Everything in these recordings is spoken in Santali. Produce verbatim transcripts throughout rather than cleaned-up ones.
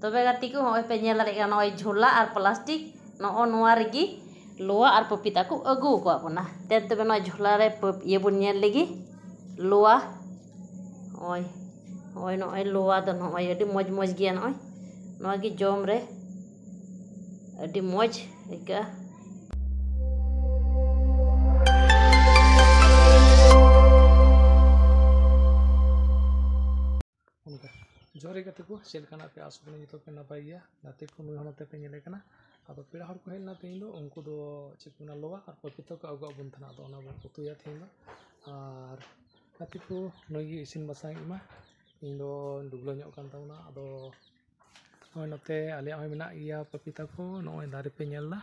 ᱛᱚᱵᱮ ᱜᱟᱛᱮ ᱠᱚ, ᱦᱚᱸᱜᱼᱚᱭ ᱯᱮ ᱧᱮᱞ ᱫᱟᱲᱮᱭᱟᱜ ᱠᱟᱱᱟ, ᱱᱚᱜᱼᱚᱭ ᱡᱷᱚᱞᱟ ᱟᱨ ᱯᱞᱟᱥᱴᱤᱠ, ᱱᱚᱜᱼᱚ ᱱᱚᱣᱟ ᱨᱮᱜᱮ ᱞᱚᱣᱟ ᱟᱨ ᱯᱟᱯᱤᱛᱟ ᱠᱚ ᱟᱹᱜᱩ ᱟᱠᱟᱫ ᱵᱚᱱᱟ᱾ ᱫᱮᱱ ᱛᱚᱵᱮ ᱱᱚᱣᱟ ᱡᱷᱚᱞᱟ ᱨᱮ ᱯᱟᱹᱯ-, ᱤᱭᱟᱹ ᱵᱚᱱ ᱧᱮᱞ ᱞᱮᱜᱮ, ᱞᱚᱣᱟ᱾ ᱱᱚᱜᱼᱚᱭ, ᱱᱚᱜᱼᱚᱭ, ᱱᱚᱜᱼᱚᱭ ᱞᱚᱣᱟ ᱫᱚ ᱱᱚᱜᱼᱚᱭ ᱟᱹᱰᱤ ᱢᱚᱡᱽ, ᱢᱚᱡᱽ ᱜᱮᱭᱟ᱾ ᱱᱚᱜᱼᱚᱭ ᱱᱚᱣᱟ ᱜᱮ ᱡᱚᱢ ᱨᱮ ᱟᱹᱰᱤ ᱢᱚᱡᱽ ᱟᱹᱭᱠᱟᱹᱜᱼᱟ᱾ ᱚᱱᱠᱟ᱾ ᱡᱚᱦᱟᱨ ᱜᱮ ᱜᱟᱛᱮ ᱠᱚ, ᱪᱮᱫ ᱞᱮᱠᱟ ᱢᱮᱱᱟᱜ ᱯᱮᱭᱟ? ᱟᱥᱚᱜ ᱠᱟᱹᱱᱟᱹᱧ ᱡᱚᱛᱚ ᱯᱮ ᱱᱟᱯᱟᱭ ᱜᱮᱭᱟ᱾ ᱜᱟᱛᱮ ᱠᱚ, ᱱᱩᱭ ᱦᱚᱸ ᱱᱚᱛᱮ ᱯᱮ ᱧᱮᱞᱮ ᱠᱟᱱᱟ᱾ ᱟᱫᱚ ᱯᱮᱲᱟ ᱦᱚᱲ ᱠᱚ ᱦᱮᱡ ᱞᱮᱱᱟ ᱛᱮᱦᱮᱧ ᱫᱚ, ᱩᱱᱠᱩ ᱫᱚ ᱪᱮᱫ ᱠᱚ ᱢᱮᱱᱟ, ᱞᱚᱣᱟ ᱟᱨ ᱯᱟᱯᱤᱛᱟ ᱠᱚ ᱟᱹᱜᱩᱣᱟᱜ ᱵᱚᱱ ᱛᱟᱦᱮᱱᱟ᱾ ᱟᱫᱚ ᱚᱱᱟ ᱵᱚᱱ ᱩᱛᱩᱭᱟ ᱛᱮᱦᱮᱧ ᱫᱚ᱾ ᱟᱨ ᱜᱟᱛᱮ ᱠᱚ, ᱱᱩᱭ ᱜᱮ ᱤᱥᱤᱱ ᱵᱟᱥᱟᱝ ᱮᱫ ᱢᱟ, ᱤᱧ ᱫᱚ ᱰᱩᱵᱽᱞᱟᱹ ᱧᱚᱜ ᱠᱟᱱ ᱛᱟᱵᱚᱱᱟ᱾ ᱟᱫᱚ ᱱᱚᱜᱼᱚᱭ ᱱᱚᱛᱮ ᱟᱞᱮᱭᱟᱜ ᱦᱚᱸ ᱢᱮᱱᱟᱜ ᱜᱮᱭᱟ ᱯᱟᱯᱤᱛᱟ ᱠᱚ, ᱱᱚᱜᱼᱚᱭ ᱫᱟᱨᱮ ᱯᱮ ᱧᱮᱞ ᱮᱫᱟ᱾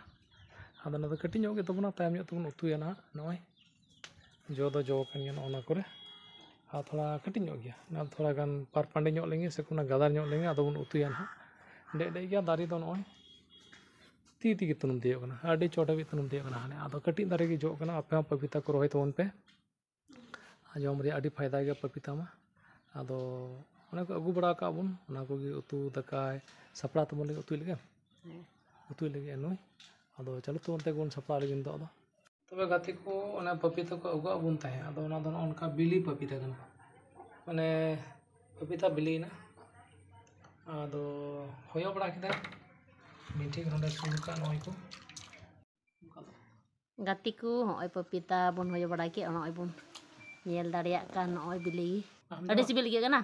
ᱟᱫᱚ ᱚᱱᱟ ᱫᱚ ᱠᱟᱹᱴᱤᱡ ᱧᱚᱜ ᱜᱮ ᱛᱟᱵᱚᱱᱟ, ᱛᱟᱭᱚᱢ ᱧᱚᱜ ᱛᱮᱵᱚᱱ ᱩᱛᱩᱭᱟ ᱱᱟᱦᱟᱜ᱾ ᱱᱚᱜᱼᱚᱭ ᱡᱚ ᱫᱚ ᱡᱚ ᱠᱟᱱ ᱜᱮᱭᱟ ᱱᱚᱜᱼᱚ ᱱᱚᱣᱟ ᱠᱚᱨᱮ, ᱟᱨ ᱛᱷᱚᱲᱟ ᱠᱟᱹᱴᱤᱡ ᱧᱚᱜ ᱜᱮᱭᱟ, ᱚᱱᱟ ᱛᱷᱚᱲᱟ ᱜᱟᱱ ᱯᱟᱨ ᱯᱟᱸᱰᱮ ᱧᱚᱜ ᱞᱮᱱᱜᱮ ᱥᱮ ᱠᱳᱱᱳ ᱜᱟᱫᱟᱨ ᱧᱚᱜ ᱞᱮᱱᱜᱮ, ᱟᱫᱚ ᱵᱚᱱ ᱩᱛᱩᱭᱟ ᱱᱟᱦᱟᱜ᱾ ᱰᱮᱡ ᱰᱮᱡ ᱜᱮᱭᱟ ᱫᱟᱨᱮ ᱫᱚ, ᱱᱚᱜᱼᱚᱭ ᱛᱤ ᱛᱮᱜᱮ ᱛᱩᱱᱩᱢ ᱛᱤᱭᱳᱜ ᱠᱟᱱᱟ, ᱟᱹᱰᱤ ᱪᱚᱴ ᱦᱟᱹᱵᱤᱡ ᱛᱩᱱᱩᱢ ᱛᱤᱭᱳᱜ ᱠᱟᱱᱟ ᱦᱟᱱᱮ᱾ ᱟᱫᱚ ᱠᱟᱹᱴᱤᱡ ᱫᱟᱨᱮ ᱜᱮ ᱡᱚᱜ ᱠᱟᱱᱟ, ᱟᱯᱮ ᱦᱚᱸ ᱯᱟᱯᱤᱛᱟ ᱠᱚ ᱨᱚᱦᱚᱭ ᱛᱟᱵᱚᱱ ᱯᱮ᱾ ᱟᱨ ᱡᱚᱢ ᱨᱮᱭᱟᱜ ᱟᱹᱰᱤ ᱯᱷᱟᱭᱫᱟ ᱜᱮᱭᱟ ᱯᱟᱯᱤᱛᱟ ᱢᱟ᱾ ᱟᱫᱚ ᱚᱱᱟ ᱠᱚ ᱟᱹᱜᱩ ᱵᱟᱲᱟ ᱟᱠᱟᱫ ᱵᱚᱱ, ᱚᱱᱟ ᱠᱚᱜᱮ ᱩᱛᱩ ᱫᱟᱠᱟᱭ ᱥᱟᱯᱲᱟᱣ ᱛᱟᱵᱚᱱ ᱞᱟᱹᱜᱤᱫ, ᱩᱛᱩᱭ ᱞᱟᱹᱜᱤᱫ᱾ ᱦᱮᱸ᱾ ᱩᱛᱩᱭ ᱞᱟᱹᱜᱤᱫ ᱱᱩᱭ᱾ ᱟᱫᱚ ᱪᱟᱞᱩ ᱛᱟᱵᱚᱱ ᱛᱮᱜᱮ ᱵᱚᱱ ᱥᱟᱯᱲᱟᱣ ᱞᱟᱹᱜᱤᱫ ᱱᱤᱛᱚᱜ ᱫᱚ᱾ ᱛᱚᱵᱮ ᱜᱟᱛᱮ ᱠᱚ, ᱚᱱᱟ ᱯᱟᱯᱤᱛᱟ ᱠᱚ ᱟᱹᱜᱩᱣᱟᱜ ᱵᱚᱱ ᱛᱟᱦᱮᱸᱫ, ᱟᱫᱚ ᱚᱱᱟ ᱫᱚ ᱱᱚᱜᱼᱚ ᱱᱚᱝᱠᱟ ᱵᱤᱞᱤ ᱯᱟᱯᱤᱛᱟ ᱠᱟᱱᱟ, ᱢᱟᱱᱮ ᱯᱟᱯᱤᱛᱟ ᱵᱤᱞᱤᱭᱮᱱᱟ᱾ ᱟᱫᱚ ᱦᱚᱭᱚ ᱵᱟᱲᱟ ᱠᱮᱫᱟ, ᱢᱤᱫ ᱴᱷᱮᱡ ᱱᱚᱰᱮ ᱥᱩᱨ ᱠᱟᱜ ᱱᱚᱜᱼᱚᱭ ᱠᱚ᱾ ᱜᱟᱛᱮ ᱠᱚ, ᱦᱚᱸᱜᱼᱚᱭ ᱯᱟᱯᱤᱛᱟ ᱵᱚᱱ ᱦᱚᱭᱚ ᱵᱟᱲᱟ ᱠᱮᱫ, ᱱᱚᱜᱼᱚᱭ ᱵᱚᱱ ᱧᱮᱞ ᱫᱟᱲᱮᱭᱟᱜ ᱠᱟᱱ, ᱱᱚᱜᱼᱚᱭ ᱵᱤᱞᱤ᱾ ᱟᱢ ᱟᱹᱰᱤ ᱫᱚ? ᱥᱤᱵᱤᱞ ᱟᱹᱭᱠᱟᱹᱜ ᱠᱟᱱᱟ᱾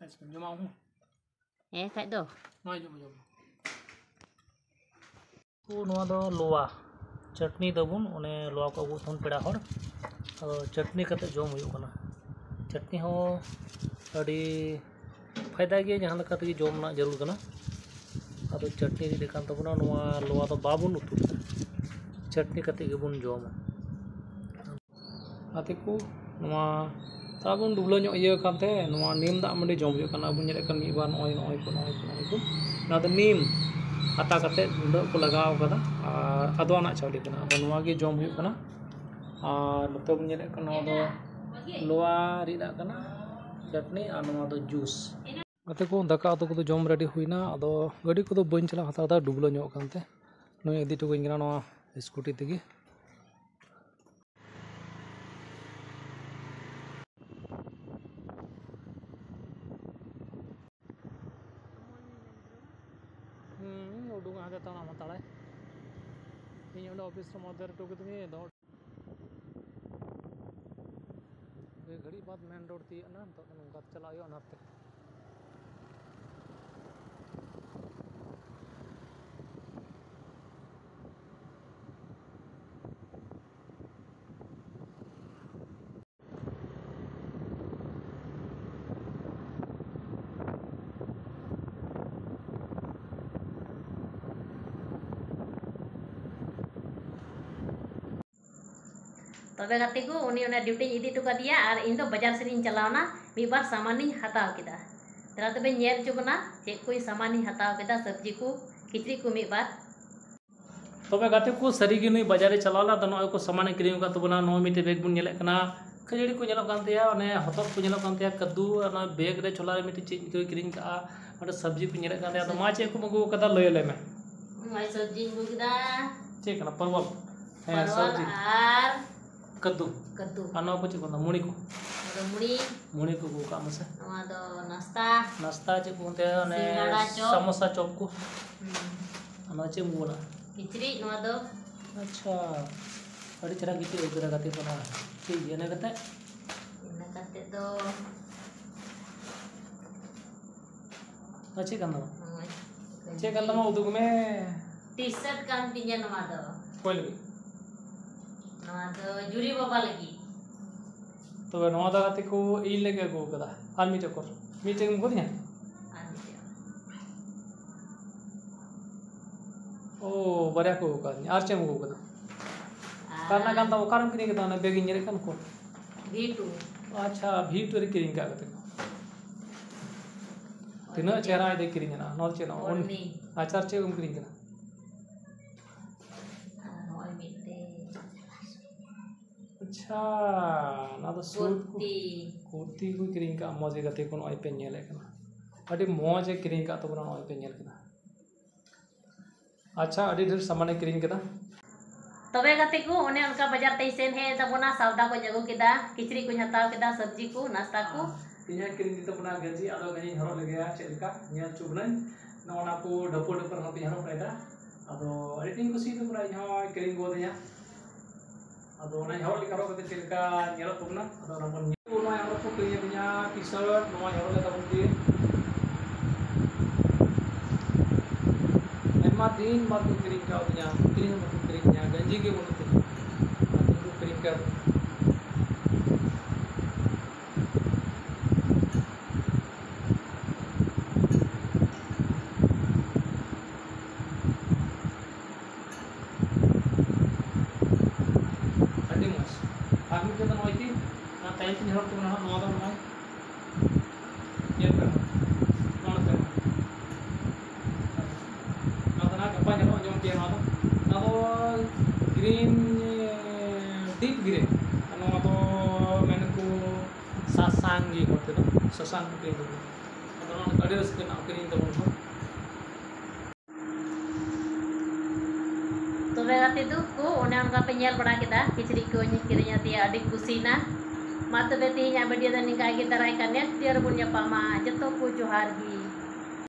ᱟᱪᱪᱷᱟ, ᱡᱚᱢᱟ ᱦᱚᱸ᱾ ᱦᱮᱸ, ᱠᱷᱟᱡ ᱫᱚ᱾ ᱱᱚᱣᱟ ᱡᱚᱢ, ᱡᱚᱢ᱾ ᱛᱚ, ᱱᱚᱣᱟ ᱫᱚ ᱞᱚᱣᱟ ᱪᱟᱹᱴᱱᱤ ᱫᱟᱵᱚᱱ, ᱚᱱᱮ ᱞᱚᱣᱟ ᱠᱚ ᱟᱹᱜᱩ ᱛᱟᱵᱚᱱ ᱯᱮᱲᱟ ᱦᱚᱲ, ᱟᱫᱚ ᱪᱟᱹᱴᱱᱤ ᱠᱟᱛᱮ ᱡᱚᱢ ᱦᱩᱭᱩᱜ ᱠᱟᱱᱟ᱾ ᱪᱟᱹᱴᱱᱤ ᱦᱚᱸ ᱟᱹᱰᱤ ᱯᱷᱟᱭᱫᱟ ᱜᱮᱭᱟ, ᱡᱟᱦᱟᱸ ᱞᱮᱠᱟ ᱛᱮᱜᱮ ᱡᱚᱢ ᱨᱮᱱᱟᱜ ᱡᱟᱹᱨᱩᱲ ᱠᱟᱱᱟ᱾ ᱟᱫᱚ ᱪᱟᱹᱴᱱᱤ ᱨᱤᱫ ᱟᱠᱟᱱ ᱛᱟᱵᱚᱱᱟ, ᱱᱚᱣᱟ ᱞᱚᱣᱟ ᱫᱚ ᱵᱟᱵᱚᱱ ᱩᱛᱩ ᱞᱮᱫᱟ, ᱪᱟᱹᱴᱱᱤ ᱠᱟᱛᱮ ᱜᱮᱵᱚᱱ ᱡᱚᱢᱟ᱾ ᱜᱟᱛᱮ ᱠᱚ, ᱱᱚᱣᱟ ᱛᱷᱚᱲᱟ ᱵᱚᱱ ᱰᱩᱵᱽᱞᱟᱹ ᱧᱚᱜ ᱤᱭᱟᱹ ᱠᱟᱱᱛᱮ, ᱱᱚᱣᱟ ᱱᱤᱢ ᱫᱟᱜ ᱢᱟᱹᱰᱤ ᱡᱚᱢ ᱦᱩᱭᱩᱜ ᱠᱟᱱᱟ᱾ ᱟᱵᱚ ᱧᱮᱞᱮᱫ ᱠᱟᱱ ᱢᱤᱫ ᱵᱟᱨ ᱱᱚᱜᱼᱚᱭ, ᱱᱚᱜᱼᱚᱭ ᱠᱚ, ᱱᱚᱜᱼᱚᱭ ᱠᱚ, ᱱᱚᱜᱼᱚᱭ ᱠᱚ, ᱱᱚᱣᱟ ᱫᱚ ᱱᱤᱢ ᱟᱛᱟ ᱠᱟᱛᱮ ᱜᱩᱸᱰᱟᱹᱜ ᱠᱚ ᱞᱟᱜᱟᱣ ᱠᱟᱫᱟ ᱟᱨ ᱟᱫᱣᱟ ᱨᱮᱱᱟᱜ ᱪᱟᱣᱞᱮ ᱠᱟᱱᱟ᱾ ᱟᱫᱚ ᱱᱚᱣᱟ ᱜᱮ ᱡᱚᱢ ᱦᱩᱭᱩᱜ ᱠᱟᱱᱟ᱾ ᱟᱨ ᱱᱚᱛᱮ ᱵᱚᱱ ᱧᱮᱞᱮᱫ ᱠᱟᱱ, ᱱᱚᱣᱟ ᱫᱚ ᱞᱚᱣᱟ ᱨᱤᱫᱟᱜ ᱠᱟᱱᱟ, ᱪᱟᱴᱱᱤ, ᱟᱨ ᱱᱚᱣᱟ ᱫᱚ ᱡᱩᱥ᱾ ᱜᱟᱛᱮ ᱠᱚ, ᱫᱟᱠᱟ ᱩᱛᱩ ᱠᱚᱫᱚ ᱡᱚᱢ ᱨᱮᱰᱤ ᱦᱩᱭᱱᱟ᱾ ᱟᱫᱚ ᱜᱟᱹᱰᱤ ᱠᱚᱫᱚ ᱵᱟᱹᱧ ᱪᱟᱞᱟᱣ ᱦᱟᱛᱟᱲ ᱫᱟ, ᱰᱩᱵᱽᱞᱟᱹ ᱧᱚᱜ ᱠᱟᱱᱛᱮ᱾ ᱱᱩᱭ ᱤᱫᱤ ᱦᱚᱴᱚ ᱠᱟᱹᱧ ᱠᱟᱱᱟ ᱱᱚᱣᱟ ᱥᱠᱩᱴᱤ ᱛᱮᱜᱮ᱾ ᱦᱩᱸ, ᱩᱰᱩᱝ ᱦᱟᱱᱛᱮ ᱛᱟᱲᱟᱢ ᱦᱟᱛᱟᱲᱟᱭ᱾ ᱤᱧ ᱚᱸᱰᱮ ᱚᱯᱷᱤᱥ ᱨᱮ ᱢᱚᱫᱽᱫᱷᱮ ᱨᱮ ᱦᱚᱴᱚ ᱠᱟᱹᱫᱤᱧᱟᱹ, ᱫᱚᱦᱚ ᱯᱮ ᱜᱷᱟᱹᱲᱤᱡ ᱵᱟᱫᱽ ᱢᱮᱱ ᱨᱳᱰ ᱛᱤᱭᱟᱹᱜ ᱮᱱᱟ, ᱱᱤᱛᱚᱜ ᱫᱚ ᱱᱚᱝᱠᱟ ᱛᱮ ᱪᱟᱞᱟᱜ ᱦᱩᱭᱩᱜᱼᱟ ᱚᱱᱟᱛᱮ᱾ ᱛᱚᱵᱮ ᱜᱟᱛᱮ ᱠᱚ, ᱩᱱᱤ ᱚᱱᱟ ᱰᱤᱭᱩᱴᱤᱧ ᱤᱫᱤ ᱦᱚᱴᱚ ᱠᱟᱫᱮᱭᱟ ᱟᱨ ᱤᱧ ᱫᱚ ᱵᱟᱡᱟᱨ ᱥᱮᱫ ᱤᱧ ᱪᱟᱞᱟᱣᱱᱟ, ᱢᱤᱫ ᱵᱟᱨ ᱥᱟᱢᱟᱱᱤᱧ ᱦᱟᱛᱟᱣ ᱠᱮᱫᱟ᱾ ᱫᱮᱞᱟ ᱛᱚᱵᱮ ᱧᱮᱞ ᱦᱚᱪᱚ ᱵᱚᱱᱟ ᱪᱮᱫ ᱠᱚ ᱥᱟᱢᱟᱱᱤᱧ ᱦᱟᱛᱟᱣ ᱠᱮᱫᱟ, ᱥᱚᱵᱽᱡᱤ ᱠᱚ, ᱠᱤᱪᱨᱤᱡ ᱠᱚ ᱢᱤᱫ ᱵᱟᱨ᱾ ᱛᱚᱵᱮ ᱜᱟᱛᱮ ᱠᱚ, ᱥᱟᱹᱨᱤᱜᱮ ᱱᱩᱭ ᱵᱟᱡᱟᱨᱮ ᱪᱟᱞᱟᱣ ᱞᱮᱱᱟ᱾ ᱟᱫᱚ ᱱᱚᱜᱼᱚᱭ ᱠᱚ ᱥᱟᱢᱟᱱᱮ ᱠᱤᱨᱤᱧ ᱟᱠᱟᱫ ᱛᱟᱵᱚᱱᱟ᱾ ᱱᱚᱜᱼᱚᱭ ᱢᱤᱫᱴᱮᱡ ᱵᱮᱜᱽ ᱵᱚᱱ ᱧᱮᱞᱮᱫ ᱠᱟᱱᱟ, ᱠᱷᱟᱹᱡᱟᱹᱲᱤ ᱠᱚ ᱧᱮᱞᱚᱜ ᱠᱟᱱ ᱛᱟᱭᱟ, ᱚᱱᱮ ᱦᱚᱛᱚᱫ ᱠᱚ ᱧᱮᱞᱚᱜ ᱠᱟᱱ ᱛᱟᱭᱟ, ᱠᱟᱹᱫᱩ, ᱟᱨ ᱱᱚᱣᱟ ᱵᱮᱜᱽ ᱨᱮ ᱡᱷᱚᱞᱟ ᱨᱮ ᱢᱤᱫᱴᱮᱡ ᱪᱮᱫ ᱪᱚᱭ ᱠᱤᱨᱤᱧ ᱠᱟᱜᱼᱟ, ᱚᱸᱰᱮ ᱥᱚᱵᱽᱡᱤ ᱠᱚ ᱧᱮᱞᱮᱫ ᱠᱟᱱ ᱛᱟᱭᱟ᱾ ᱟᱫᱚ ᱢᱟ, ᱪᱮᱫ ᱠᱚᱢ ᱟᱹᱜᱩ ᱟᱠᱟᱫᱟ, ᱞᱟᱹᱭ ᱟᱞᱮ ᱢᱮ᱾ ᱱᱚᱜᱼᱚᱭ ᱥᱚᱵᱽᱡᱤᱧ ᱟᱹᱜᱩ ᱠᱮᱫᱟ᱾ ᱪᱮᱫ ᱠᱟᱱᱟ? ᱯᱟᱨᱣᱟᱞ? ᱦᱮᱸ, ᱯᱟᱨᱣᱟᱞ ᱥᱚᱵᱽᱡᱤ᱾ ᱟᱨ ᱠᱟᱹᱫᱩ᱾ ᱠᱟᱹᱫᱩ᱾ ᱟᱨ ᱱᱚᱣᱟ ᱠᱚ ᱪᱮᱫ ᱠᱚ ᱢᱮᱛᱟᱜᱼᱟ? ᱢᱩᱲᱤ ᱠᱚ? ᱱᱚᱣᱟ ᱫᱚ ᱢᱩᱲᱤ᱾ ᱢᱩᱲᱤ ᱠᱚ ᱟᱹᱜᱩ ᱠᱟᱜ ᱢᱮᱥᱮ᱾ ᱱᱚᱣᱟ ᱫᱚ ᱱᱟᱥᱛᱟ᱾ ᱱᱟᱥᱛᱟ ᱪᱮᱫ ᱠᱚ ᱢᱮᱛᱟᱜᱼᱟ? ᱚᱱᱮ ᱥᱤᱸᱜᱟᱲᱟ ᱪᱚᱯ᱾ ᱥᱟᱢᱳᱥᱟ ᱪᱚᱯ ᱠᱚ᱾ ᱦᱩᱸ᱾ ᱟᱨ ᱱᱚᱣᱟ ᱪᱮᱫ ᱮᱢ ᱟᱹᱜᱩ ᱠᱟᱜᱼᱟ? ᱠᱤᱪᱨᱤᱡ ᱱᱚᱣᱟ ᱫᱚ᱾ ᱟᱪᱪᱷᱟ, ᱟᱹᱰᱤ ᱪᱮᱦᱨᱟ ᱠᱤᱪᱨᱤᱡ ᱟᱹᱜᱩ ᱠᱮᱫᱟ ᱜᱟᱛᱮ ᱠᱚ᱾ ᱱᱚᱣᱟ ᱴᱷᱤᱠ ᱜᱮᱭᱟ, ᱤᱱᱟᱹ ᱠᱟᱛᱮ? ᱤᱱᱟᱹ ᱠᱟᱛᱮ ᱫᱚ ᱱᱚᱣᱟ ᱪᱮᱫ ᱠᱟᱱ ᱛᱟᱢᱟ? ᱱᱚᱜᱼᱚᱭ᱾ ᱪᱮᱫ ᱠᱟᱱ ᱛᱟᱢᱟ? ᱩᱫᱩᱜ ᱢᱮ᱾ ᱴᱤ ᱥᱟᱨᱴ ᱠᱟᱱ ᱛᱤᱧᱟ ᱱᱚᱣᱟ ᱫᱚ᱾ ᱚᱠᱚᱭ ᱞᱟᱹᱜᱤᱫ? ᱱᱚᱣᱟ ᱫᱚ ᱡᱩᱨᱤ ᱵᱟᱵᱟ ᱞᱟᱹᱜᱤᱫ᱾ ᱛᱚᱵᱮ ᱱᱚᱣᱟ ᱫᱚ ᱜᱟᱛᱮ ᱠᱚ ᱤᱧ ᱞᱟᱹᱜᱤᱫ ᱟᱹᱜᱩ ᱟᱠᱟᱫᱟ᱾ ᱟᱨ ᱢᱤᱫᱴᱮᱡ ᱠᱚᱨ, ᱢᱤᱫᱴᱮᱡ ᱮᱢ ᱜᱚᱫᱤᱧᱟ? ᱟᱨ ᱢᱤᱫᱴᱮᱡ᱾ ᱳ, ᱵᱟᱨᱭᱟ ᱠᱚ ᱟᱹᱜᱩ ᱟᱠᱟᱫᱤᱧᱟ᱾ ᱟᱨ ᱪᱮᱫ ᱮᱢ ᱟᱹᱜᱩ ᱟᱠᱟᱫᱟ? ᱟᱨ ᱚᱠᱟ ᱨᱮᱱᱟᱜ ᱠᱟᱱ ᱛᱟᱢᱟ? ᱚᱠᱟᱨᱮᱢ ᱠᱤᱨᱤᱧ ᱠᱮᱫᱟ? ᱚᱱᱟ ᱵᱮᱜᱽ ᱤᱧ ᱧᱮᱞᱮᱫ ᱠᱟᱱ, ᱩᱠᱩᱨ? ᱵᱷᱤ ᱴᱩ᱾ ᱟᱪᱪᱷᱟ, ᱵᱷᱤ ᱴᱩ ᱨᱮ ᱠᱤᱨᱤᱧ ᱠᱟᱜ ᱠᱟᱛᱮ ᱠᱚ᱾ ᱛᱤᱱᱟᱹᱜ ᱪᱮᱦᱨᱟ ᱤᱧ ᱫᱚ ᱠᱤᱨᱤᱧ ᱮᱱᱟ᱾ ᱱᱚᱣᱟ ᱪᱮᱫ? ᱚᱱ-, ᱚᱱᱱᱤ᱾ ᱟᱪᱪᱷᱟ, ᱟᱨ ᱪᱮᱫ ᱮᱢ ᱠᱤᱨᱤᱧ ᱠᱮᱫᱟ? ᱟᱨ ᱱᱚᱜᱼᱚᱭ ᱢᱤᱫᱴᱮᱡ᱾ ᱟᱪᱪᱷᱟ, ᱚᱱᱟ ᱫᱚ ᱥᱩᱴ ᱠᱚ᱾ ᱠᱩᱨᱛᱤ᱾ ᱠᱩᱨᱛᱤ ᱠᱚ ᱠᱤᱨᱤᱧ ᱠᱟᱜᱼᱟ, ᱢᱚᱡᱽ ᱜᱮ ᱜᱟᱛᱮ ᱠᱚ, ᱱᱚᱜᱼᱚᱭ ᱯᱮ ᱧᱮᱞᱮᱫ ᱠᱟᱱᱟ᱾ ᱟᱹᱰᱤ ᱢᱚᱡᱽ ᱮ ᱠᱤᱨᱤᱧ ᱟᱠᱟᱫ ᱛᱟᱵᱚᱱᱟ, ᱱᱚᱜᱼᱚᱭ ᱯᱮ ᱧᱮᱞ ᱠᱮᱫᱟ᱾ ᱟᱪᱪᱷᱟ, ᱟᱹᱰᱤ ᱰᱷᱮᱨ ᱥᱟᱢᱟᱱᱮ ᱠᱤᱨᱤᱧ ᱠᱮᱫᱟ᱾ ᱛᱚᱵᱮ ᱜᱟᱛᱮ ᱠᱚ, ᱚᱱᱮ ᱚᱱᱠᱟ ᱵᱟᱡᱟᱨ ᱛᱮᱧ ᱥᱮᱱ ᱦᱮᱡ ᱮᱱ ᱛᱟᱵᱚᱱᱟ, ᱥᱟᱣᱫᱟ ᱠᱚᱧ ᱟᱹᱜᱩ ᱠᱮᱫᱟ, ᱠᱤᱪᱨᱤᱡ ᱠᱚᱧ ᱦᱟᱛᱟᱣ ᱠᱮᱫᱟ, ᱥᱚᱵᱽᱡᱤ ᱠᱚ, ᱱᱟᱥᱛᱟ ᱠᱚ᱾ ᱛᱮᱦᱮᱧ ᱠᱤᱨᱤᱧ ᱤᱫᱤ ᱛᱟᱵᱚᱱᱟ ᱜᱟᱹᱧᱡᱤ, ᱟᱫᱚ ᱜᱟᱹᱧᱡᱤᱧ ᱦᱚᱨᱚᱜ ᱞᱮᱜᱮᱭᱟ ᱪᱮᱫ ᱞᱮᱠᱟ, ᱧᱮᱞ ᱦᱚᱪᱚ ᱵᱚᱱᱟᱹᱧ᱾ ᱱᱚᱜᱼᱚ ᱱᱟ ᱠᱚ ᱰᱷᱟᱹᱯᱩ ᱰᱷᱟᱹᱯᱩ ᱨᱮᱦᱚᱸ ᱯᱮ ᱦᱚᱨᱚᱜ ᱠᱟᱭᱫᱟ᱾ ᱟᱫᱚ ᱟᱹᱰᱤ ᱟᱸᱴᱤᱧ ᱠᱩᱥᱤᱭᱟᱫᱟ, ᱯᱩᱨᱟᱹ ᱤᱧ ᱦᱚᱸ ᱠᱤᱨᱤᱧ ᱜᱚᱫ ᱤᱧᱟ᱾ ᱟᱫᱚ ᱚᱱᱟᱧ ᱦᱚᱨᱚᱜ ᱞᱮᱠᱟ ᱦᱚᱨᱚᱜ ᱠᱟᱛᱮ ᱪᱮᱫ ᱞᱮᱠᱟ ᱧᱮᱞᱚᱜ ᱛᱟᱵᱚᱱᱟ, ᱟᱫᱚ ᱚᱱᱟ ᱵᱚᱱ ᱧᱮᱞ᱾ ᱱᱚᱣᱟ ᱦᱚᱨᱚᱜ ᱠᱚ ᱠᱤᱨᱤᱧ ᱟᱹᱫᱤᱧᱟ, ᱴᱤ ᱥᱟᱨᱴ, ᱱᱚᱣᱟᱧ ᱦᱚᱨᱚᱜ ᱞᱮᱫᱟ ᱵᱚᱱ ᱫᱤᱱ᱾ ᱟᱭᱢᱟ ᱫᱤᱱ ᱵᱟᱫ ᱠᱚ ᱠᱤᱨᱤᱧ ᱠᱟᱣᱫᱤᱧᱟ, ᱠᱤᱨᱤᱧ ᱦᱚᱸ ᱵᱟᱠᱚ ᱠᱤᱨᱤᱧ ᱠᱟᱣᱫᱤᱧᱟ, ᱜᱟᱹᱧᱡᱤ ᱜᱮ ᱵᱟᱹᱱᱩᱜ ᱛᱤᱧᱟ᱾ ᱟᱫᱚ ᱠᱚ ᱠᱤᱨᱤᱧ ᱠᱟᱣᱫᱤᱧᱟ᱾ ᱟᱹᱰᱤ ᱢᱚᱡᱽ᱾ ᱟᱨ ᱢᱤᱫᱴᱮᱱ ᱫᱚ ᱱᱚᱜᱼᱚᱭ ᱛᱤᱧ, ᱚᱱᱟ ᱛᱟᱭᱚᱢ ᱛᱤᱧ ᱦᱚᱨᱚᱜ ᱛᱟᱵᱚᱱᱟ ᱦᱟᱸᱜ, ᱱᱚᱣᱟ ᱫᱚ ᱱᱚᱜᱼᱚᱭ ᱧᱮᱞ ᱯᱮ ᱦᱟᱸᱜ, ᱱᱚᱜᱼᱚ ᱱᱚᱛᱮ ᱦᱟᱸᱜ᱾ ᱱᱚᱣᱟ ᱫᱚ ᱱᱟᱦᱟᱜ ᱜᱟᱯᱟ ᱧᱮᱞᱚᱜᱼᱟ, ᱟᱸᱡᱚᱢ ᱯᱮᱭᱟ ᱱᱚᱣᱟ ᱫᱚ᱾ ᱱᱚᱣᱟ ᱫᱚ green, deep green᱾ ᱟᱨ ᱱᱚᱣᱟ ᱫᱚ ᱢᱮᱱᱟᱠᱚ ᱥᱟᱥᱟᱝ ᱜᱮ, ᱦᱚᱲ ᱛᱮᱫᱚ ᱥᱟᱥᱟᱝ ᱠᱚ ᱢᱮᱛᱟᱜᱼᱟ᱾ ᱟᱫᱚ ᱱᱚᱣᱟ ᱫᱚ ᱟᱹᱰᱤ ᱨᱟᱹᱥᱠᱟᱹ ᱨᱮᱱᱟᱜ ᱠᱤᱨᱤᱧ ᱛᱟᱵᱚᱱ ᱠᱚ᱾ ᱛᱚᱵᱮ ᱜᱟᱛᱮ ᱫᱩ ᱠᱚ, ᱚᱱᱮ ᱚᱱᱠᱟ ᱯᱮ ᱧᱮᱞ ᱵᱟᱲᱟ ᱠᱮᱫᱟ, ᱠᱤᱪᱨᱤᱡ ᱠᱚᱧ ᱠᱤᱨᱤᱧ ᱟᱫᱮᱭᱟ, ᱟᱹᱰᱤ ᱠᱩᱥᱤᱭᱮᱱᱟ᱾ ᱢᱟ ᱛᱚᱵᱮ ᱛᱮᱦᱮᱧᱟᱜ video ᱫᱚ ᱱᱤᱝᱠᱟ ᱜᱮ, ᱫᱟᱨᱟᱭ ᱠᱟᱱ next video ᱨᱮᱵᱚᱱ ᱧᱟᱯᱟᱢᱟ᱾ ᱡᱚᱛᱚ ᱠᱚ ᱡᱚᱦᱟᱨ ᱜᱮ᱾